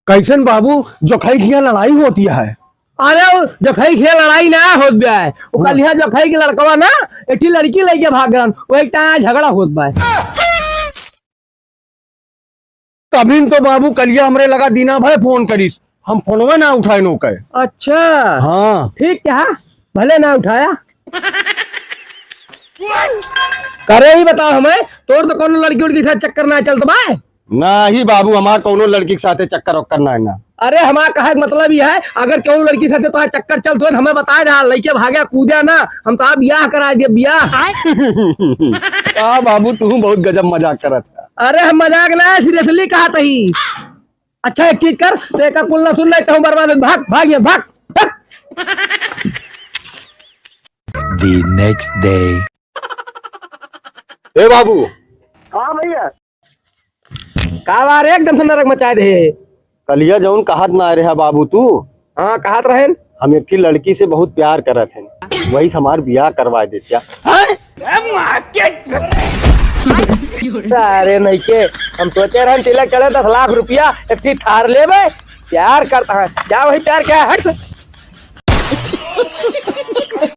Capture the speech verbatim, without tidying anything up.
कैसन बाबू, जोखई के यहाँ लड़ाई होती है? अरे, उ जोखई के यहाँ लड़ाई ना होत बा। उ हाँ। कलिया जोखई के लड़कवा ना, एक ठे लड़की लइके भाग गलन, वही ता झगड़ा होत बा। तभी तो बाबू कलिया हमरे लगा दीना भाई फोन करिस, हम फोनवा ना उठाए नो के। अच्छा। हाँ। ठीक क्या? भले ना उठाया। करे ही बताओ हमें, तोर तो कौनो लड़की उड़की साथ चक्कर ना चलत बा? नाही बाबू, हमार कौनो लड़की के साथे चक्कर वक्कर ना है ना। अरे, हमार कहे के मतलब ई है, अगर केहू लड़की साथे तोहार चक्कर चलत हो, हमें बताए दे, लइके भागे कूदे ना, हम तोहार बियाह कराए दे, बियाह। का बाबू, तू बहुत गजब मजाक करत है। अरे, हम मजाक ना, seriously कहत ही। अच्छा, एक चीज कर, तो एक कुल ना सुन ले, कहूँ बर्बाद हो, भाग, भाग ये, भाग, भाग। The next day. ए बाबू। हाँ भैया। का बा रे, एकदम से नरक मचाए दे। कलिया जौन कहत ना रहे बाबू तू। हाँ, कहत रहेन। हम एक ठे लड़की से बहुत प्यार करत हन, वही से हमार बियाह करवा देतिया। अरे नहीं के, हम सोचे रहन तिलक चढ़े दस लाख रुपया, एक ठे थार लेबे, प्यार करता है, क्या वही प्यार क्या है? हट से।